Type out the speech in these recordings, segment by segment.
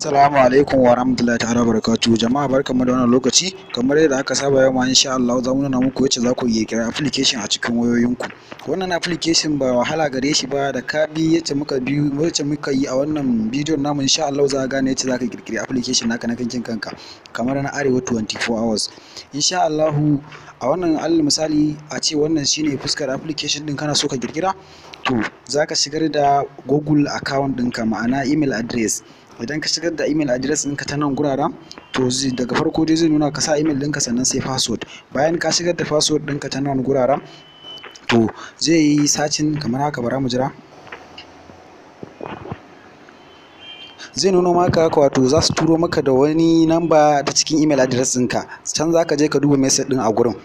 Assalamu alaikum wa rahmatullahi ta'ala barakatuhu. Jama'a, barkanmu da wannan lokaci. Kamar yadda aka saba, yau ma insha Allah za mu nuna muku yacce za ku iya ƙirƙirar application a cikin wayoyinku. Wannan application ba wahala gare shi ba. Da ka bi yacce muka bi, yacce muka yi a wannan bidiyon namu, insha Allah za ka gane yacce za ka ƙirƙiri application naka na kankin kanka, kamar na Arewa 24 Hours. Insha Allahu a wannan, alal misali, a ce wannan shine fuskar application ɗin kana so ka ƙirƙira, to za ka shigar da Google account ɗinka, ma'ana email address. Idan ka shigar da email address ɗinka ta nan guraren, to daga farko dai zai nuna ka sa email ɗinka, sannan sai password. Bayan ka shigar da password ɗinka ta nan guraren, to zai yi searching kamar haka. Bara mu jira. Zai nuno maka haka, wato za su turo maka da wani number ta cikin email address ɗinka. Can za ka je ka duba message ɗin a gurin.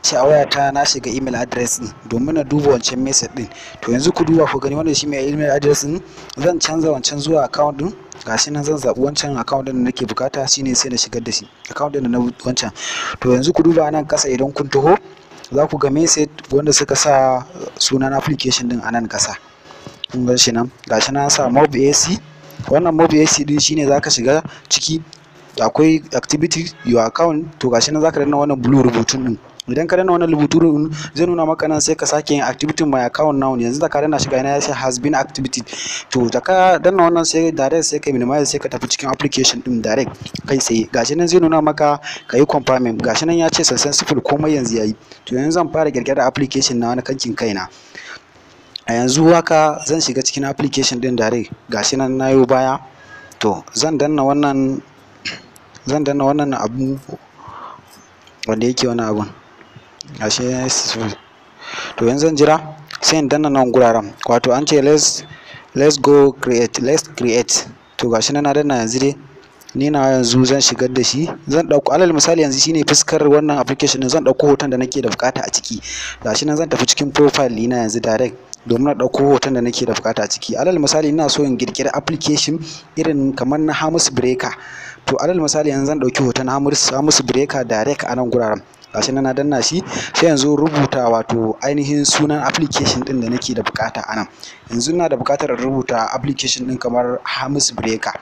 Ce a wayata na shiga email address ɗin domin na duba wancan message ɗin. To yanzu ku duba ku gani, wannan shi mai email address ɗin. Zan canza wancan zuwa account ɗin. Gashi nan, zan zaɓi wancan account ɗin da nake bukata, shine sai na shigar da shi account ɗin da na wancan. To yanzu ku duba nan ƙasa, idan kun taho za ku ga message wanda suka sa sunan application ɗin a nan ƙasa. Kun gan shi nan? Gashi nan sa Mob AC. Wannan Mob AC ɗin shine zaka shiga ciki. Akwai activity, your account. To gashi nan, zaka danna wannan blue rubutun ɗin. Idan ka danna wannan rubutu ɗin, zai nuna maka nan, sai ka sake yin activity my account now. Yanzu da ka danna shi, ga ya ce has been activated. To da ka danna wannan, sai direct sai ka minimize, sai ka tafi cikin application din direct kai tsaye. Gashi nan zai nuna maka ka yi confirming. Gashi nan ya ce successful, komai yanzu yayi. To yanzu zan fara kirkirar application na wani kankin kaina. A yanzu haka zan shiga cikin application din direct. Gashi nan nayo baya. To zan danna wannan abu wanda yake wani abun. Gashi. To yanzu zan jira, sai in danna nan guraren, wato an ce let's go create, let's create. To gashi nan na danna. Yanzu dai ni na yanzu zan shigar da shi. Zan ɗauko, alal misali, yanzu shine fuskar wannan application din. Zan ɗauko hoton da nake da bukata a ciki. Gashi nan, zan tafi cikin profile ɗina yanzu direct domin na ɗauko hoton da nake da bukata a ciki. Alal misali, ina so in ƙirƙiri application irin kamar na Hamisu Breaker. To alal misali, yanzu zan ɗauki hoton Hamisu Breaker direct a nan guraren. Gashi nan na danna shi. Sai yanzu rubuta, wato ainihin sunan application ɗin da nake da bukata a nan. Yanzu ina da bukatar rubuta application ɗin kamar Hamisu Breaker.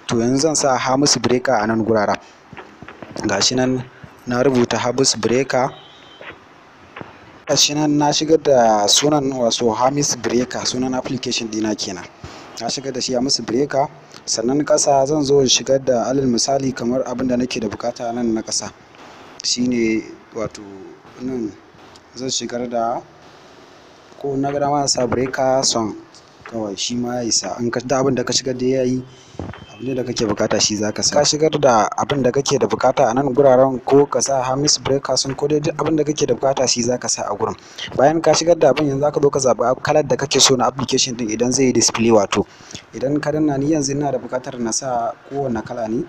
To yanzu zan sa Hamisu Breaker a nan guraren. Gashi nan na rubuta Hamisu Breaker. Gashi nan na shigar da sunan, wato Hamisu Breaker, sunan application ɗina kenan. Na shigar da shi Hamisu Breaker. Sannan ƙasa zan zo in shigar da, alal misali, kamar abin da nake da bukata nan na ƙasa shine, wato nan zan shigar da, ko na ga dama sa Breaker song kawai, shi ma ya isa. In ka da abin da ka shigar da yayi, abin da kake bukata shi zaka sa. Ka shigar da abin da kake da bukata a nan guraren, ko ka sa Hamisu Breaker song, ko dai duk abin da kake da bukata shi zaka sa a gurin. Bayan ka shigar da abin, yanzu zaka zo ka zaɓi kalar da kake so na application din idan zai yi display, wato idan ka danna. Ni yanzu ina da bukatar na sa kowane kala ne,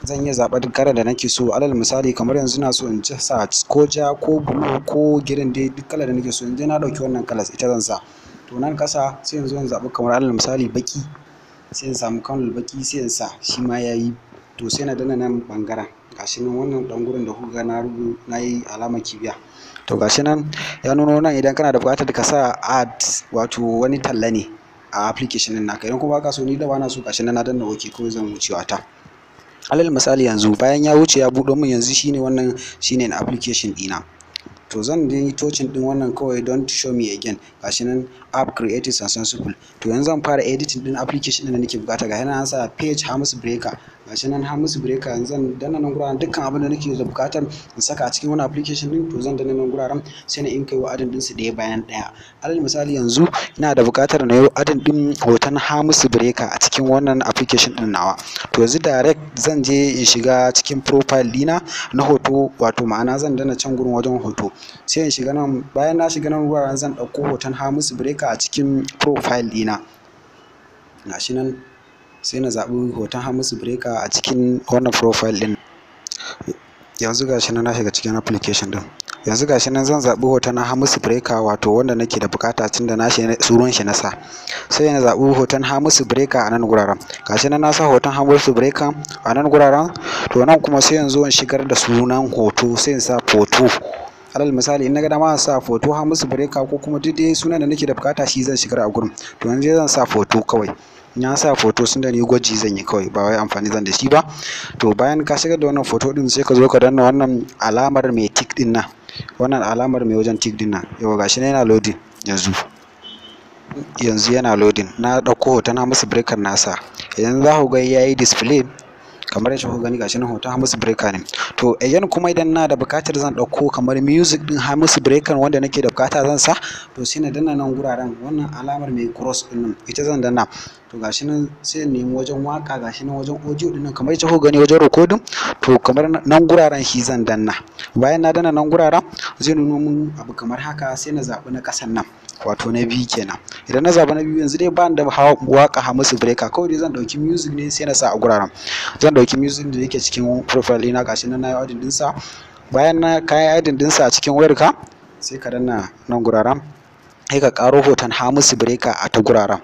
zan iya zaɓar kalar da nake so. Alal misali, kamar yanzu ina so in ci sa ko ja ko blue ko green, dai duk kalar da nake so. Yanzu na ɗauki wannan kalar, ita zan sa. To nan ƙasa sai yanzu in zaɓi kamar, alal misali, baƙi. Sai in samu kalar baƙi, sai in sa, shi ma yayi. To sai na danna nan ɓangaren. Gashi nan, wannan ɗan gurin da kuka ga na rubu na yi alamar kibiya. To gashi nan ya nuno nan, idan kana da buƙatar ka sa ad, wato wani talla ne a application ɗin naka. Idan kuma baka so, ni da bana so, gashi nan na danna okay, kawai zan wucewa ta. Alal misali, yanzu bayan ya wuce ya buɗo min, yanzu shine wannan shine na application ɗina. To zan yi touching ɗin wannan kawai, don't show me again. Gashi nan, app created successful. To yanzu zan fara editing ɗin application ɗin da nake bukata. Gashi nan an sa page Hamisu Breaker. Gashi nan Hamisu Breaker. Yanzu zan danna nan guraren, dukkan abin da nake da bukatar in saka a cikin wannan application ɗin. To zan danna nan guraren, sai na in kai wa adding ɗin su ɗaya bayan ɗaya. Alal misali, yanzu ina da bukatar na yi adding ɗin hoton Hamisu Breaker a cikin wannan application ɗin nawa. To yanzu direct zan je in shiga cikin profile ɗina na hoto, wato ma'ana zan danna can gurin wajen hoto, sai in shiga nan. Bayan na shiga nan guraren, zan ɗauko hoton Hamisu Breaker a cikin profile ɗina. Gashi nan, sai na zaɓi hoton Hamisu Breaker a cikin wannan profile ɗin. Yanzu gashi nan na shiga cikin application ɗin. Yanzu gashi nan, zan zaɓi hoton Hamisu Breaker, wato wanda nake da bukata, tunda na shi sunan shi na sa. Sai na zaɓi hoton Hamisu Breaker a nan guraren. Gashi nan na sa hoton Hamisu Breaker a nan guraren. To nan kuma sai yanzu in shigar da sunan hoto, sai in sa photo. Alal misali, in na ga dama sa foto Hamisu Breaker, ko kuma duk dai sunan da nake da bukata shi zan shigar a gurin. To yanzu zan sa foto kawai. Na sa foto sun da ni gwaji zan yi kawai, ba wai amfani zan da shi ba. To bayan ka shigar da wannan foto din, sai ka zo ka danna wannan alamar mai tick din nan, wannan alamar mai wajen tick din nan. Yauwa, gashi nan yana loading yanzu. Yanzu yana loading. Na ɗauko hoton Hamisu Breaker nasa. Idan za ku ga yayi display kamar yadda kuka gani, gashi nan hoton Hamisu Breaker ne. To again kuma, idan na da buƙatar zan ɗauko kamar music ɗin Hamisu Breaker wanda nake da buƙata zan sa, to sai na danna nan guraren, wannan alamar mai cross ɗin nan, ita zan danna. To gashi nan, sai in nemi wajen waka, gashi nan wajen audio ɗin nan, kamar yadda kuka gani wajen recording. To kamar nan guraren shi zan danna. Bayan na danna nan guraren, zai nuno mun abu kamar haka. Sai na zaɓi na ƙasan nan, wato na biyu kenan. Idan na zaɓi na biyu, yanzu dai ba da waka Hamisu Breaker, kawai dai zan ɗauki music ne sai na sa a guraren. Zan ɗauki music da yake cikin profile ɗina. Gashi nan na yi adding ɗinsa. Bayan na kayi adding ɗinsa a cikin wayarka, sai ka danna nan guraren, sai ka ƙaro hoton Hamisu Breaker a ta guraren.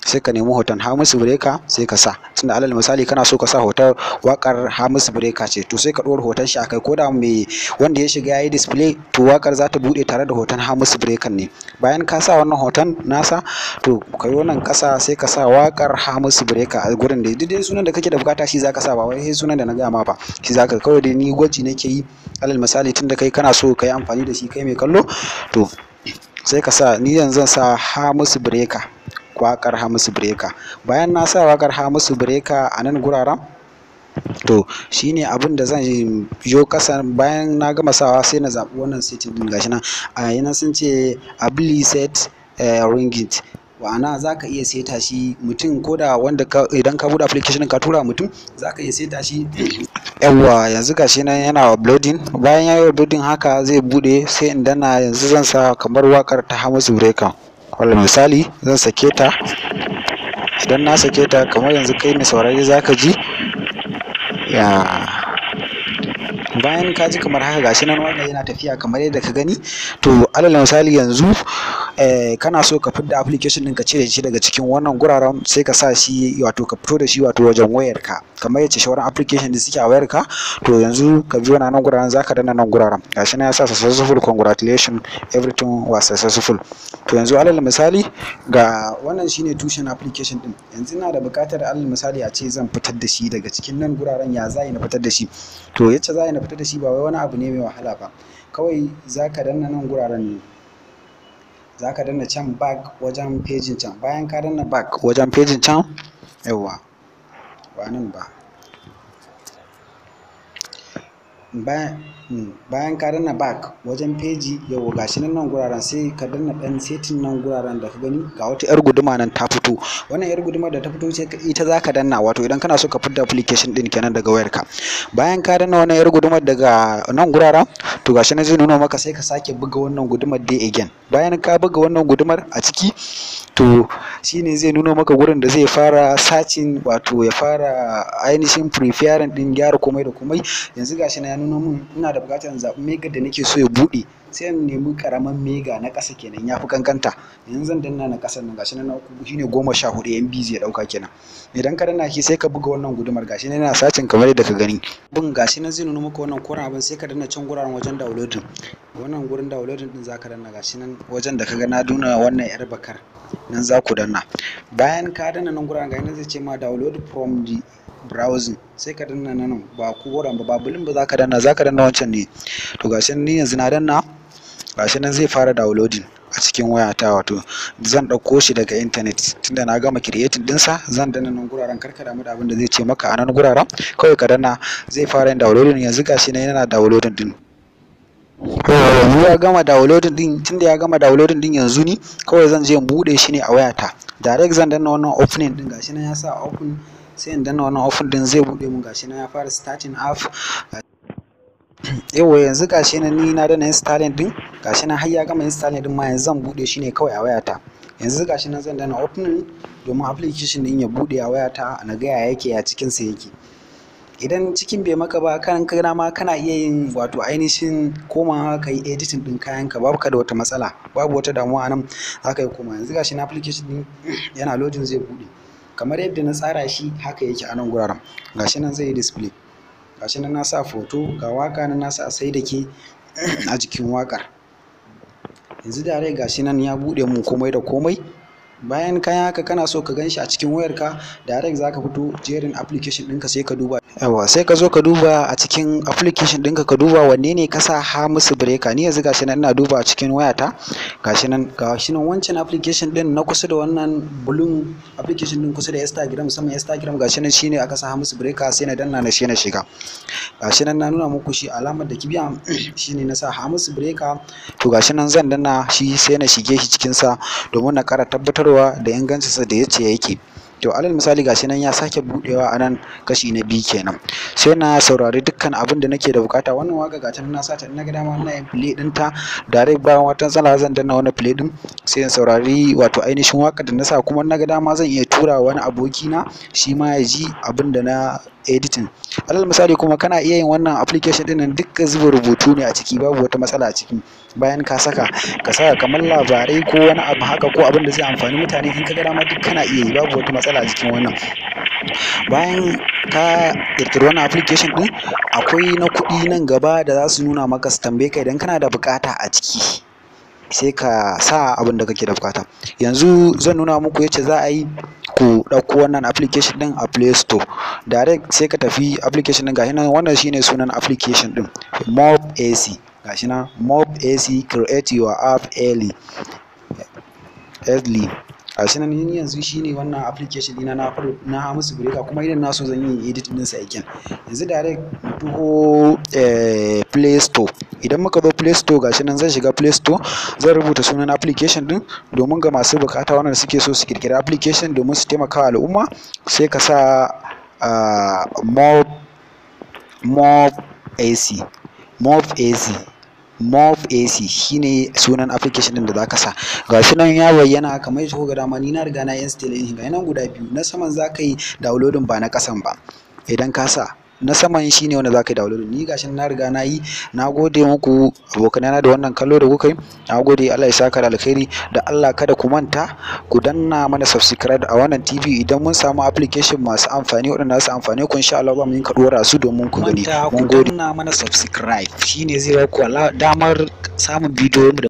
Sai ka nemi hoton Hamisu Breaker sai ka sa. Tunda alal misali kana so ka sa hoton waƙar Hamisu Breaker ce, to sai ka ɗora hoton shi akai. Ko da mai wanda ya shiga yayi display, to waƙar za ta buɗe tare da hoton Hamisu Breaker ne. Bayan ka sa wannan hoton nasa, to ka yi wannan ƙasa, sai ka sa waƙar Hamisu Breaker a gurin da duk dai sunan da kake da bukata shi zaka sa, ba wai sai sunan da na gaya ma ba shi zaka. Kawai dai ni gwaji nake yi. Alal misali, tunda kai kana so ka yi amfani da shi, kai mai kallo, to sai ka sa. Ni yanzu zan sa Hamisu Breaker, waƙar Hamisu Breaker. Bayan na sa waƙar Hamisu Breaker a nan guraren, to shine abin da zan yo ƙasa. Bayan na gama sawa, sai na zaɓi wannan setting ɗin. Gashi nan a yana sun ce ability set ringtone, ma'ana za ka iya seta shi mutum ko da wanda ka, idan ka buɗe application ka tura mutum, za ka iya seta shi. Yawwa, yanzu gashi nan yana uploading. Bayan ya yi uploading haka zai buɗe, sai in danna. Yanzu zan sa kamar waƙar ta Hamisu Breaker. Alal misali, zan sake ta. Idan na sake ta, kamar yanzu kai mai saurare za ka ji ya. Bayan ka ji kamar haka, gashi nan wannan yana tafiya kamar yadda ka gani. To alal misali yanzu kana so ka fidda application ɗin, ka cire shi daga cikin wannan guraren, sai ka sa shi, wato ka fito da shi, wato wajen wayarka, kamar yacce sauran application da suke a wayarka. To yanzu ka biyo nan guraren, zaka danna nan guraren. Gashi nan ya sa "Successful, congratulations, everything was successful." To yanzu alal misali ga wannan shine tushen application ɗin. Yanzu ina da buƙatar, alal misali, a ce zan fitar da shi daga cikin nan guraren. Ya za na fitar da shi? To yacce za na fitar da shi ba wai wani abu ne mai wahala ba. Kawai zaka danna nan guraren ne, zaka danna can back wajen pejin can. Bayan ka danna back wajen pejin can, yawwa, ba nan ba, bayan ka danna back wajen peji, yawwa, gashi nan, nan guraren, sai ka danna ɗan setting nan guraren da ka gani. Ga wata yar guduma nan ta fito. Wannan yar gudumar da ta fito sai ita zaka danna, wato idan kana so ka fidda application din kenan daga wayarka. Bayan ka danna wannan yar gudumar daga nan guraren, to gashi nan zai nuna maka, sai ka sake buga wannan gudumar dai again. Bayan ka buga wannan gudumar a ciki, to shine zai nuna maka gurin da zai fara searching, wato ya fara ainihin preparing din gyara komai da komai. Yanzu gashi nan ya nuna mun ina da buƙatar in zaɓi mega da nake so ya buɗe. Sai in nemi ƙaramin mega na ƙasa kenan, ya fi kankanta. Yanzu zan danna na ƙasan nan, gashi nan na uku, shine 14 MB zai ɗauka kenan. Idan ka danna shi, sai ka buga wannan gudumar. Gashi nan yana searching kamar yadda ka gani. Bin gashi nan zai nuna maka wannan koren abin, sai ka danna can guraren wajen downloading. Wannan gurin downloading din zaka danna. Gashi nan wajen da ka ga na nuna wannan yar bakar nan, za ku danna. Bayan ka danna nan guraren, gashi nan zai ce ma "Download from the browsing". Sai ka danna nan, ba ku wurin ba, ba bulin ba zaka danna, zaka danna wancan ne. To gashi nan ni yanzu na danna. Gashi nan zai fara downloading a cikin wayata, wato zan ɗauko shi daga internet tunda na gama creating ɗinsa. Zan danna nan guraren. Karka damu da abin da zai ce maka a nan guraren, kawai ka danna, zai fara yin downloading. Yanzu gashi nan yana downloading din. Yanzu ya gama downloading din. Tunda ya gama downloading din, yanzu ni kawai zan je in buɗe shi ne a wayata direct. Zan danna wannan opening din. Gashi nan ya sa open, sai in danna wannan open din, zai buɗe mun. Gashi nan ya fara starting app. Yauwa, yanzu gashi nan ni na danna installing din. Gashi nan har ya gama installing din ma. Yanzu zan buɗe shi ne kawai a wayata. Yanzu gashi nan zan danna opening domin application din ya buɗe a wayata, na ga ya yake, ya cikin sa yake. Idan cikin bai maka ba, kan kana ma kana iya yin, wato ainihin komawa ka yi editing din kayan ka. Babu ka da wata matsala, babu wata damuwa anan, za ka yi koma. Yanzu gashi na application din yana loading, zai buɗe kamar yadda na tsara shi, haka yake a nan guraren. Gashi nan zai yi display. Gashi nan na sa foto, ga waka nan na sa, sai da ke a jikin waƙar. Yanzu direct gashi nan ya buɗe mun komai da komai. Bayan kayan haka, kana so ka ganshi a cikin wayarka, direct zaka fito jerin application ɗinka, sai ka duba. Yawwa, sai ka zo ka duba a cikin application ɗinka, ka duba wanne ne ka sa Hamisu Breaker. Ni yanzu gashi nan ina duba a cikin wayata, gashi nan wancan application ɗin na kusa da wannan blue application ɗin, kusa da Instagram, saman Instagram, gashi nan shine aka sa Hamisu Breaker. Sai na danna na shi na shiga. Gashi nan na nuna muku shi, alamar da kibiya shine na sa Hamisu Breaker. To, gashi nan zan danna shi, sai na shige shi cikin sa domin na ƙara tabbatarwa da ingancinsa da yace yake. To, alal misali, gashi nan ya sake buɗewa a nan, kashi na biyu kenan. Sai na saurari dukkan abin da nake da bukata. Wannan waka gata nan na sata, in na ga dama ina yin play ɗinta direct, bayan wata matsala zan danna wannan play ɗin, sai in saurari wato ainihin waƙar da na sa. Kuma in na ga dama zan iya tura wani abokina, shi ma ya ji abin da na editing. Alal misali kuma, kana iya yin wannan application ɗin nan, dukka zuba rubutu ne a ciki, babu wata matsala a ciki. Bayan ka saka, ka saka kamar labarai ko wani abu haka, ko abin da zai amfani mutane, in ka ga dama duk kana iya yi, babu wata matsala a cikin wannan. Bayan ka ƙirƙiri wannan application ɗin, akwai na kuɗi nan gaba da za su nuna maka, su tambaye ka idan kana da buƙata a ciki, sai ka sa abin da kake da buƙata. Yanzu zan nuna muku yacce za a yi ku ɗauko wannan application ɗin a Play Store. Direct sai ka tafi application ɗin, gashi nan, wannan shine sunan application ɗin, Mob AC. Gashi nan, Mob AC, create your app early early. Gashi nan, ni yanzu shine wannan application ɗina na Hamisu Breaker, kuma idan na so zan yi edit ɗinsa again. Yanzu direct mu taho Play Store. Idan muka zo Play Store, gashi nan zan shiga Play Store, zan rubuta sunan application ɗin domin ga masu buƙata waɗanda suke so su ƙirƙiri application domin su taimaka wa al'umma. Sai ka sa Mob AC, Mob AC, Mob AC shine sunan application ɗin da zaka sa. Gashi nan ya bayyana kamar yadda kuka ga dama. Ni na riga na install ɗin shi. Ga nan guda biyu, na saman zaka yi downloading, ba na ƙasan ba. Idan ka sa na saman, shine wanda zaka yi downloading. Ni gashi na riga na yi. Na gode muku, abokanai na, da wannan kallo da kuka yi. Na gode, Allah ya saka da alkhairi. Da Allah kada ku manta ku danna mana subscribe a wannan TV. Idan mun samu application masu amfani waɗanda za su amfane ku, insha Allah za mu yinka ɗora su domin ku gani. Manta ku Mun gode. danna mana subscribe, shine zai ba ku damar samun bidiyon mu da